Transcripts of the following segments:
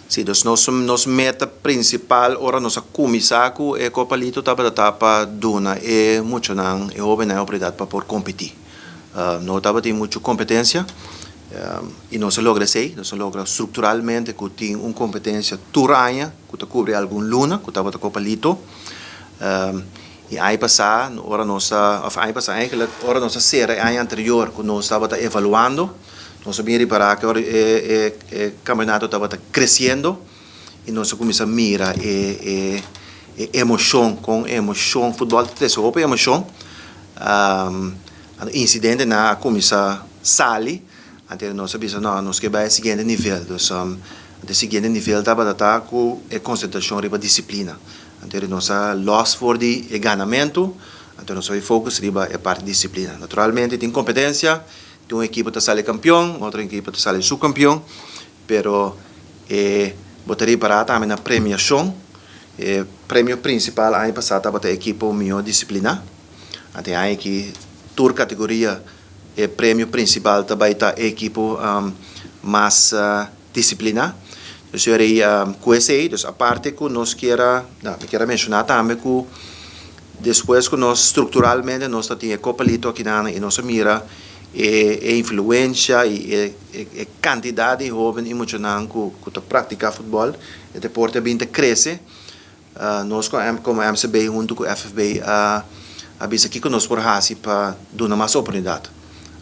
Si, dus nos meta prinsipal ora nos a kuminsá ku e Kopa Lito tabata pa duna e muchanan, e hóbennan e oportunidat pa por kompetí. No tabatin muchu kompetensia i nos a logra esei, nos a logra strukturalmente ku tin un kompetensia tur aña ku ta kubri algun luna ku tabata Kopa Lito. I aña pasá ora nos a, òf aña pasá eigentlik ora nos a sera e aña anterior ku nos tabata evaluando, nos a bin ripará ku ora e kampeonato tabata kresiendo i nos a kuminsá mira e emoshon, kon emoshon, futbòl ta trese hopi emoshon, insidentenan a kuminsá sali, anto nos a bisa no, nos ke bai e siguiente nivel, dus e siguiente nivel tabata ta ku e konsentrashon riba disiplina. Anto nos a lòs for di e ganamentu, anto nos a bai focus riba e parti disiplina. Naturalmente tin kompetensia, tin un ekipo ta sali kampion, otro ekipo ta sali subkampion, pero e bo ta ripará tambe na premiashon, e premio prinsipal aña pasá tabata e ekipo mihó disipliná, anto e aña aki tur kategoria e premio prinsipal ta bai ta e ekipo mas disipliná. Dus yo rei ku esei, dus aparte ku nos kier a, no, mi kier a menshoná tambe ku despues ku nos strukturalmente nos ta tin e Kopa Lito akinan i nos a mira e e influensha i e e kantidat di hóben i muchanan ku ku ta praktiká futbòl, e deporte a bin ta krese. Nos komo MCB huntu ku FFB a a bisa kiko nos por hasi pa duna mas oportunidat.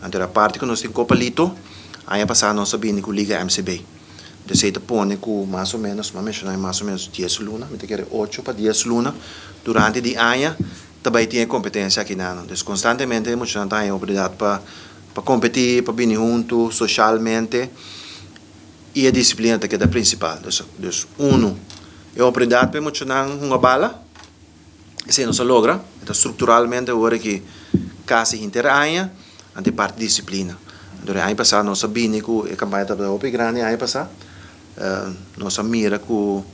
Anto aparte ku nos tin Kopa Lito, aña pasá nos a bini ku Liga MCB. Entonces esei ta pone ku mas o ménos, mi a menshoná mas o ménos dies luna, mi ta kere ocho pa dies luna durante di aña ta bai tin e kompetensia akinan. Entonces konstantemente e muchanan ta haña oportunidat pa pa kompetí, pa bini huntu soshalmente. I e disiplina ta keda prinsipal. Dus, unu, e oportunidat pa e muchanan hunga bala, esei nos a logra, e ta strukturalmente awor aki kasi henter aña, anto e parti disiplina. Anto e aña pasá nos a bini ku e kampaña tabata hopi grandi e aña pasá, nos a mira ku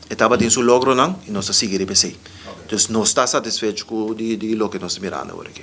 e tabatin su logronan i nos a sigui riba esei. Dus nos ta satisfecho ku di loke nos ta mirando awor aki.